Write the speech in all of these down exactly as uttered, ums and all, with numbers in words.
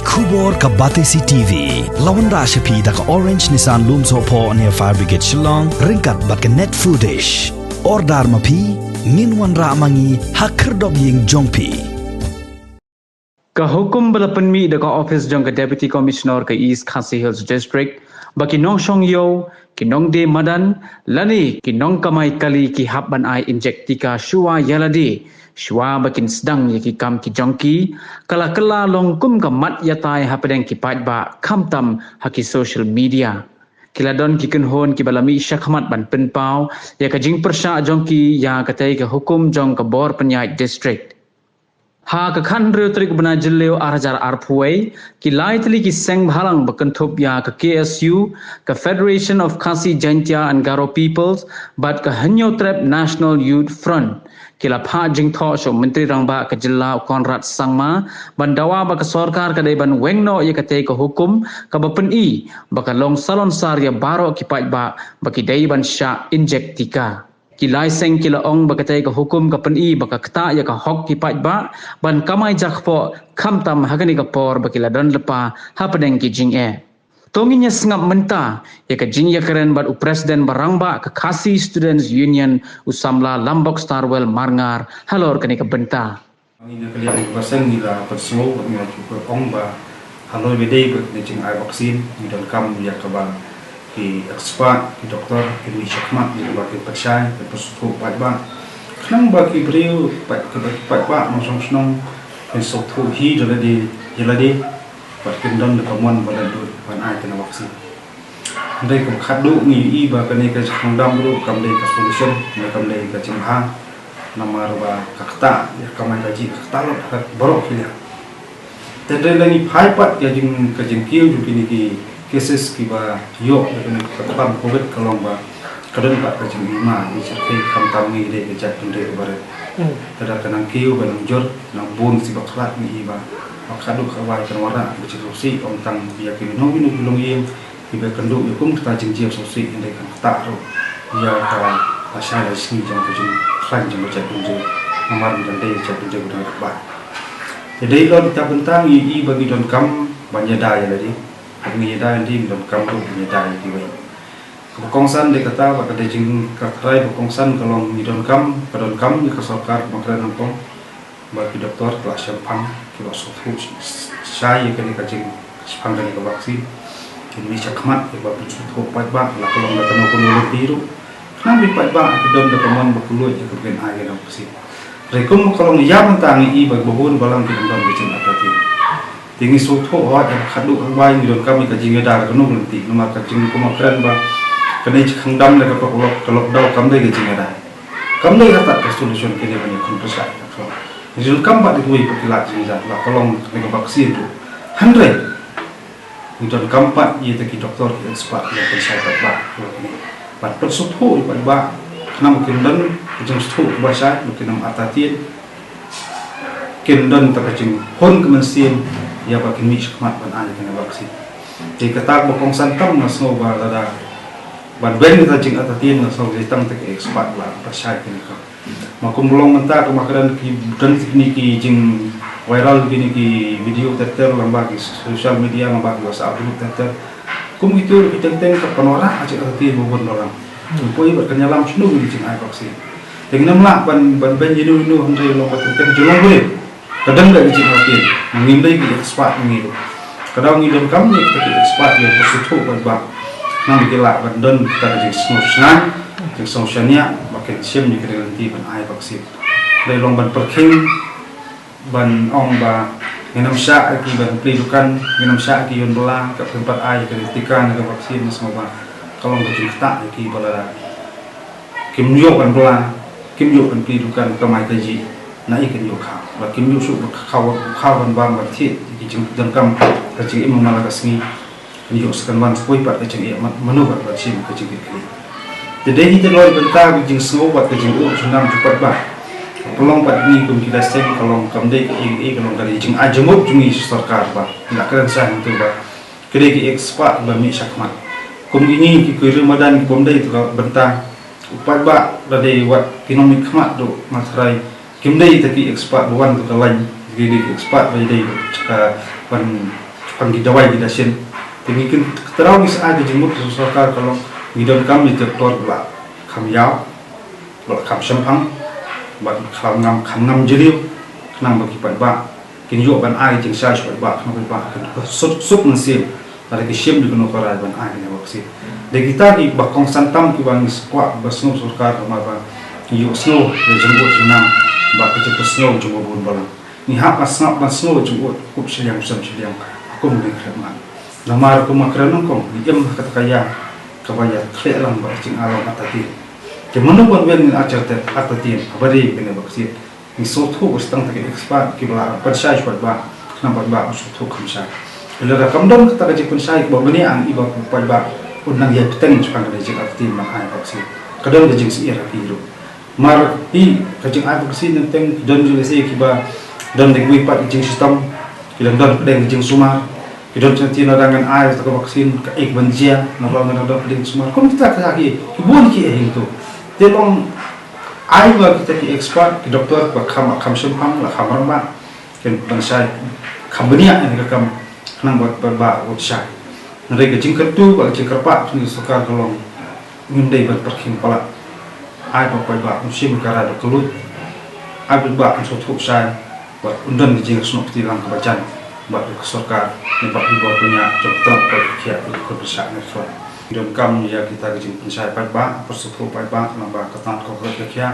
Khubor ka Batesi T V la wanrah sha phi da ka Orange Nissan Lumsohphoh near Fire Brigade Shillong, ryngkat bad ka Net Foodish. Order ma phi, ngin wanrah ma ngi ha khyrdop ïing jong phi. Ka hukum ba la pynmih da ka office jong ka Deputy Commissioner ka East Khasi Hills District ba ki nongshong ïew, ki nongdie madan lane ki nongkamai kali ki hap ban ai injek tika shuwa ïa lade, shuwa ba kin sdang ïa ki kam ki jong ki, ka la kylla long kum ka mat ïatai hapdeng ki paidbah, khamtam ha ki social media. Ki la don ki kynhun kiba la mih shakhmat ban pynpaw ïa ka jingpyrshah jong ki ïa katei ka hukum jong ka bor pynïaid district. Ha ka khathynriew tarik u bnai Jylliew arhajar arphew wei, ki lai tylli ki seng bhalang ba kynthup ïa ka K S U, ka Federation of Khasi Jaintia and Garo Peoples bad ka Hynñiewtrep National Youth Front, ki la phah jingthoh sha u Myntri Rangbah ka jylla u Conrad Sangma ban dawa ba ka sorkar ka dei ban weng noh ïa katei ka hukum kaba pyni ba ka long salonsar ïa baroh ki paidbah ba ki dei ban shah injek tika. Ki lai seng ki la ong ba katei ka hukum ka pyni ba ka ktah ïa ka hok ki paidbah ban kamai jakpoh, khamtam ha kane ka por ba ki la don lypa hapdeng ki jingeh. To ngin ïa sngap mynta ïa ka jingïakren bad u President ba rangbah ka Khasi Students Union, u samla Lambok Starwell Marngar, halor kane ka bynta. Ngi na ka liang ka seng ngi la pynsngew bad ngi la ju ong ba halor ba dei bad ka jingai vaksin ngi donkam ïa kaba ki expert, ki doktor kin mih shakhmat ïa kaba kin pynshai, kin pynsngewthuh paidbah. Khnang ba ki briew, paid, ki paidbah nongshong shnong kin sngewthuh hi da lade ïa lade bad kin don da ka mon ba la duh ban ai kane vaksin. Hynrei kum khadduh ngi ïohi ba kane ka jingkhang dam ruh kam dei ka solution, ne kam dei ka jingbha. Namar ba ka ktah ïa ka kamai kajih ka ktah lut ha baroh ki liang. Te hynrei lada ngi phai pat ïa jing, ka jingkiew jong kine ki cases kiba ïoh ïa kane ka kyrpang covid ka long ba ka don pat ka jingima, ngi shyrkhei khamtam ngi dei ka jaitbynriew barit. Hmm. Te da ka nang kiew ba nang jur, nang bun shi ba khlad ngi ïohi ba, ba khadduh kawei kan wanrah ka jingsngewsih ym tang ïa kino kino ki longïing, kiba kynduh ïa kum kita jingjia sngewsih, hynrei kan ktah ruh ïa ka lashai lashisngi jong ka jingkhlaiñ jong ka jaitbynriew. Namar ngi dang dei jaitbynriew ba dang rymbah. Te dei halor kita bynta ngi ïohi ba ngi donkam ban ïada ïa lade. Haba ngi ïada ïa lade ngi donkam ruh ban ïada ïa kiwei. Kaba kongsan dei kata, ba ka dei jing, ka trai ba kongsan ka long ngi donkam, ka donkam ïa ka sorkar ba kren nyngkong. Ba ki doktor ki la shemphang, ki la sngewthuh shai ïa kane ka jing, shemphang kane ka vaksin. Kin mih shakhmat ïa kaba pynsngewthuh paidbah, la ka long da kano kano lynti ruh. Khnang ba ki paidbah ki don da ka mon ba kylluid ïa kaba kin ai kane ka vaksin. Hynrei kum ka long ïa mynta ngi ïohi ba bun balang ki dang don ka jingartatien. Te ngi sngewthuh hooid, ha khadduh haba ngi donkam ïa ka jingïada da kano ka lynti, namar ka jingkren ba kane jingkhang dam da ka lock, ka lockdown kam dei ka jingïada. Kam dei kata ka solution kane ban ïakhun pyrshah ïa ka. Ngi donkam pat ïa kiwei pat ki lad jingïada, la ka long kane ka vaksin ruh. Hynrei ngi donkam pat ïa kita ki doktor, ki expert, ki ban pynshai paidbah ïa kine. Ban pynsngewthuh ïa paidbah, khnang ba kin don ka jingsngewthuh kaba shai, ba kin ym artatien, kin don ta ka jinghun ka mynsiem ïa ba kin mih shakhmat ban ai kane ka vaksin. Te kata kaba kongsan tam nga sngew ba lada ban beiñ kata jingartatien nga sngew dei tang ta ki expert ba pynshai kane ka. Ma kum long mynta, kum ma ka don ki, don kine ki jingviral, kine ki video ter ter lyngba ki social media, lyngba ki WhatsApp group ter ter. Kum kito ki teng teng ka pynwanrah ka jingartatien ba bun balang. Poi bad kan ïalam shano kine ki jingai vaksin. Te ngim lah ban, ban beiñ ïano ïano hynrei long ba teng teng jong ngi. Ka dang da ka jingïarap, ngim dei ki expert ngi ruh. Ka daw ngi donkam ïa kita ki expert ïa ka sngewthuh paidbah. Khnang ba ki lah ban don kita ka jingsngew shngaiñ, jingsngew shaniah, ba kin shim ïa ka lynti ban ai vaksin. Dei long ban pyrkhing, ban ong ba ngin ym shah ïa ki ban plie dukan, ngin ym shah ïa ki ïoh bylla, ka pynpat ai ka tika ne ka vaksin, nga sngew ba ka long ka jingktah ïa ki ba lada kim ïoh ban bylla, kim ïoh ban plie dukan, kamai kajih, naei kin ïoh khaw. Ba kim ïoh shuh ban khaw, khaw ban bam ban thied ïa ki jingdonkam ka jingim man la ka sngi. Kin ïoh sa kan wan poi pat ka jingeh, mano pat ban shim ka jingkitkhlieh. Te dei hi te loi bynta ka jingsngew bad ka jingïoh junom jingpait ba pynlong pat ngi kum ki lad seng, ka long kam dei ka ïing, ka long ka dei jingai jingmut jong ngi sorkar ba ngi la kren sa hangto ba ka dei ki expert ba mih shakhmat. Kum kine ki, ki riew madan ki bym dei tu ka bynta. U paidbah da dei wat ki nongmihkhmat ruh nga tharai kim dei ta ki expert ba wan tu ka lain, ki dei ki expert ba dei ka ban Pang ki dawai ki dashin. Te ngi kin kyntu ngi sa ai ka jingmut ka sorkar ka long ngi donkam ïa ki doktor ba la kham ïaw, ba la kham shemphang, bad kham ngam, kham ngam jylliew, khnang ba ki paidbah kin ïoh ban ai jingshai sha paidbah, khnang paidbah kan suk suk mynsiem. Lada ki shim ïa kano ka rai ban ai kane ka vaccine. Dei kita kiba kongsan tam kiba ngi kwah ba sngewbha sorkar namar ba ngi ïohsngew ïa ka jingud jingnang bad ka jingpynsngew jong u bun balang. Ngi hap ban sngap ban sngew jingud, kup shiliang sem shiliang, ha kum dei khlem man. Namar kum ka kren nyngkong, ngi im ha kata ka ïa kaba ïa khleh lang bad ka jingarong artatien. Te mano ban wen ngin artatien, artatien, haba dei kane ka vaccine. Ngi sngewthuh ba tang ta ki expert kiba la pynshai sha paidbah, khnang paidbah un sngewthuh kham shai. Lada kam don kata ka jingpynshai kaba bniah, ngi i ba paidbah un nang ïai bteng shaphang kane ka jingartatien ban ai vaccine. Ka don ka jingsyier ha ki ruh. Mar i ka jingai vaccine teng teng, ki don jong lehse kiba don da kiwei pat ki jingshitom, ki don don pdeng ki jingsumar, ki don jong ti na dang ngan ai ta ka vaccine ka ek ban jia na rong ngan don pdeng sumar. Kum kita ka ki ki bun ki eh hangto. Te long ai ba kita ki expert, ki doktor ba kham, kham shemphang, la kham rangbah, kin pynshai kham bniah ïa ka kam khnang ba, ba, ba u shai. Hynrei ka jingkyntu bad ka jingkyrpad jong ka sorkar ka long ngim dei ban pyrkhing palat. Ai ba paidbah un shim ka rai ba kylluid. Ai ba paidbah un sngewthuh shai bad un don ka jingsnoh kti lang kaba jan bad ka sorkar ne bad ki bor pynïaid jong ka tnat ka khiah ka khun pyrshah ne khun. Donkam ïa kita ka jingpynshai paidbah, pynsngewthuh paidbah, namar ba ka tnat ka khiah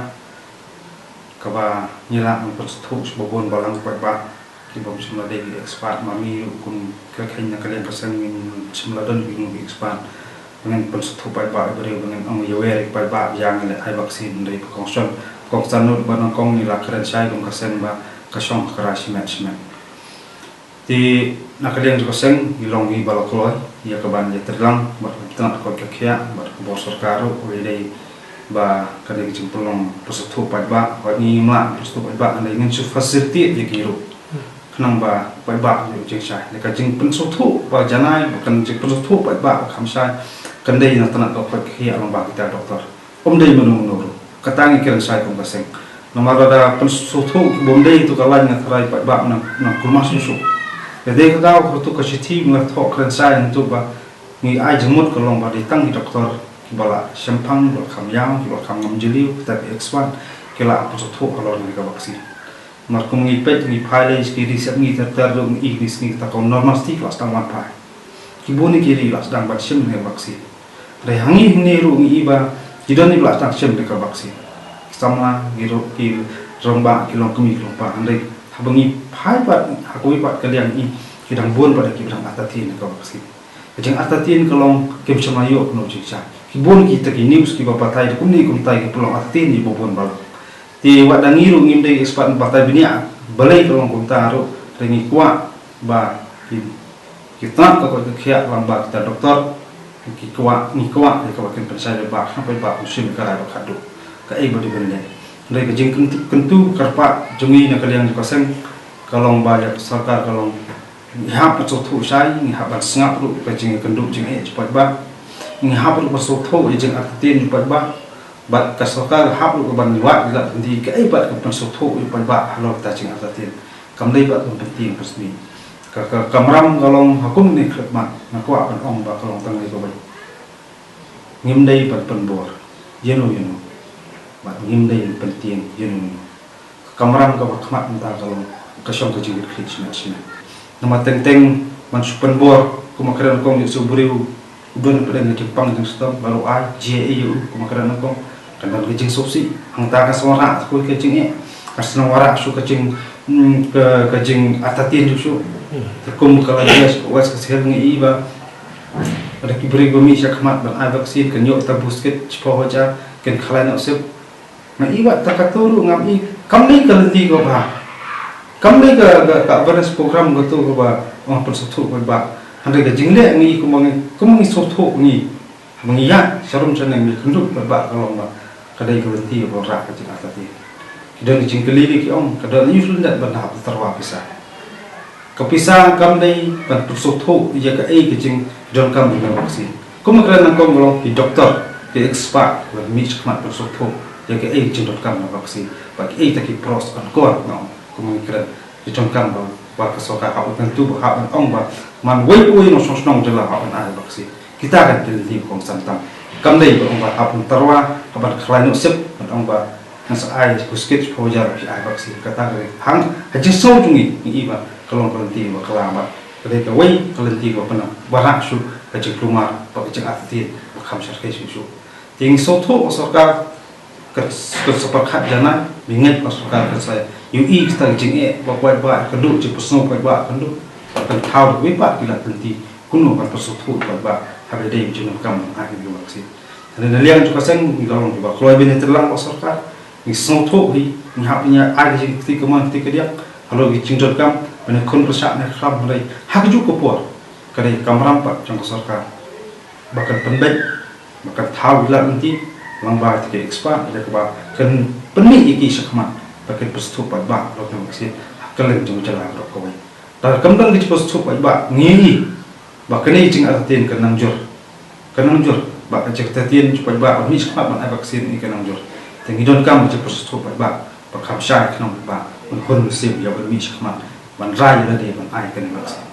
kaba ngi lah ban pynsngewthuh sha ba bun balang paidbah kiba ym shym la dei ki expert, ma ngi ruh kum ka khein na ka liang ka seng ngim shym la don ki, ki expert. Ba ngin pynsngewthuh paidbah, ba dei ba ngin ong ïa wer ïa paidbah ba ïa ngi leh ai vaccine, dei ba kongsan, kongsan nud ba nyngkong ngi la kren shai kum ka seng ba ka shong ka rai shimet shimet. Te na ka liang jong ka seng ngi long ngi ba la kloi ïa ka ban ïa tyrlang bad ka tnat ka koit ka khiah bad ka bor sorkar ruh, ïa dei ba ka dei ka jingpynlong pynsngewthuh paidbah, bad ngim lah pynsngewthuh paidbah, ka dei ngin shu facilitate ïa ki ruh khnang ba paidbah ïoh jingshai. Ka jingpynsngewthuh ba janai, ba kan jingpynsngewthuh paidbah ba kham shai, kan dei na tnat ka koit ka khiah lyngba kita doktor. Ym dei mano mano ruh. Kata ngi kren shai kum ka seng. Namar lada pynsngewthuh ki bym dei, to ka lain nga tharai paidbah nang, nang kulmar shuh shuh. Ka dei ka daw katu ka shithi ngi la thoh kren shai ntu ba ngi ai jingmut ka long ba dei tang ki doktor kiba la shemphang, ba la kham ïaw, kiba la kham ngam jylliew, kita ki expert, ki la pynsngewthuh halor kane ka vaccine. Namar kum ngi peit ngi phai lei ki ri sep ngi ter ter ruh ngi i ngi sngi kata ka normalcy ka la sdang wan phai. Ki bun ki ri la sdang ban shim kane ka vaccine. Hynrei ha ngi hangne ruh ngi i ba ki don kiba la sdang shim kane ka vaccine. Ki samla, ki ro-, ki rangbah, ki longkmie, ki longpa, hynrei haba ngi phai pat ha kawei pat ka liang ngi i ki dang bun pat kiba dang artatien kane ka vaccine. Ka jingartatien ka long kim shym la ïoh kano jingshai. Ki bun kita ki news kiba batai da kumne kumtai ki pynlong artatien ïa ba bun balang. Te wat da ngi ruh ngim dei expert batai bniah balei ka long kumta ruh, hynrei ngi kwah ba ki, ki tnat ka koit ka khiah lyngba kita doktor ki kwah, ngi kwah ïa kaba kin pynshai paidbah, khnang paidbah un shim ka rai ba khatduh kaei ba dei ban leh. Hynrei ka jingkyntu, kyntu kyrpad jong ngi na ka liang jong ka seng ka long ba ïa ka sorkar ka long ngi hap ban sngewthuh shai, ngi hap ban sngap ruh ka jingkynduh jingeh jong paidbah. Ngi hap ruh ban sngewthuh ïa jingartatien jong paidbah. Bad ka sorkar hap ruh ban wad ïa lade kaei pat ka pynsngewthuh ïa paidbah halor kata jingartatien. Kam dei pat ban pyntieng pynsmih. Ka, ka kamram ka long ha kum ne khlem mat, nga kwah ban ong ba ka long tang dei kawei. Ngim dei ban pynbor ïano ïano. Bad ngim dei ban pyntieng ïano ïano. Ka kamram kaba khmat mynta ka long ka shong ka jingkitkhlieh shimet shimet. Namar teng teng ban shu pynbor, kum ka kren kong ïa u briew u don pdeng ka jingpang jingshitom, baroh ai jia ïa u, kum ka kren kong kan don ka jingsngewsih. Hangta ka sngewrah kawei ka jingeh, ka sngewrah shu ka jing, mm, ka, ka jingartatien shu. Te kum ka la jia shu wes ka sel ngi i ba lada ki briew ba mih sha khmat ban ai vaccine kan ïoh ta booster kit shiphew hajar, kan khlaiñ noh sep. Nga i wat ta katu ruh ngam i, kam dei ka lynti kaba bha. Kam dei ka, ka, ka awareness program katu kaba ong pynsngewthuh paidbah. Hynrei ka jingleh ngi kum ngi, kum ngi sngewthuh ngi. Haba ngi ïaid sharum shaneng ngi kynduh paidbah ka long ba ka dei ka lynti kaba rah ka jingartatien. Ki don ki jingkylli ki ong ka don ïa u lyndet ban hap tyrwa pisa. Ka pisa kam dei ban pynsngewthuh ïa kaei ka jingdonkam jong ka vaccine. Kum ka kren nyngkong ka long ki doktor, ki expert ban mih shakhmat pynsngewthuh ïa kaei ka jingdonkam jong ka vaccine. Bad kaei ta ki pros and con, no, kum ka kren ki donkam ba Ba ka sorkar hap ban kyntu, ba hap ban ong ba man wei pa wei nongshong shnong jylla hap ban ai vaccine. Kita kan ki lynti ba kongsan tam. Kam dei ba ong ba hap ban tyrwa, hap ban khlaiñ noh sep, ban ong ba ngan sa ai buskit shiphew hajar phi ai vaccine. Kata ka dei hang ha jingsngew jong ngi, ngi i ba ka long ka lynti ba kylla, ba ka dei kawei ka lynti ba pynbna ba rah shuh ka jingkulmar bad ka jingartatien ba kham shyrkhei shuh shuh. Te ngi sngewthuh ba sorkar ka, ka sa pyrkhat janai, mynta ba sorkar ka sa ïohi kata ka jingeh ba paidbah, ka duk jingpynsngew paidbah, ka duk, ba kan thaw da kawei pat ki lad lynti kumno ban pynsngewthuh paidbah haba dei jingdonkam ban ai ka vaccine. Hynrei na liang jong ka seng ngi la long kiba kloi ban ïatreilang bad sorkar. Ngi sngewthuh hi, ngi hap ban ai ka jingkti kamon kti kadiang halor ki jingdonkam ban ïakhun pyrshah ne khlam, hynrei ha kajuh ka por ka dei ka kamram pat jong ka sorkar ba kan pynbeit, ba kan thaw ïa ki lad lynti lyngba kita ki expert, da kaba kan pynmih ïa ki shakhmat ba kan pynsngewthuh paidbah halor ka vaccine ha kylleng jong ka jylla baroh kawei. Lada kam don ka jingpynsngewthuh paidbah, ngi ïohi ba kane ka jingartatien kan nang jur, kan nang jur, ba ka jingartatien jong paidbah ban mih shakhmat ban ai vaccine kan nang jur. Te ngi donkam ka jingpynsngewthuh paidbah ba kham shai khnang ba ban hun mynsiem ïa ban mih shakhmat ban rai ïa lade ban ai kane ka vaccine.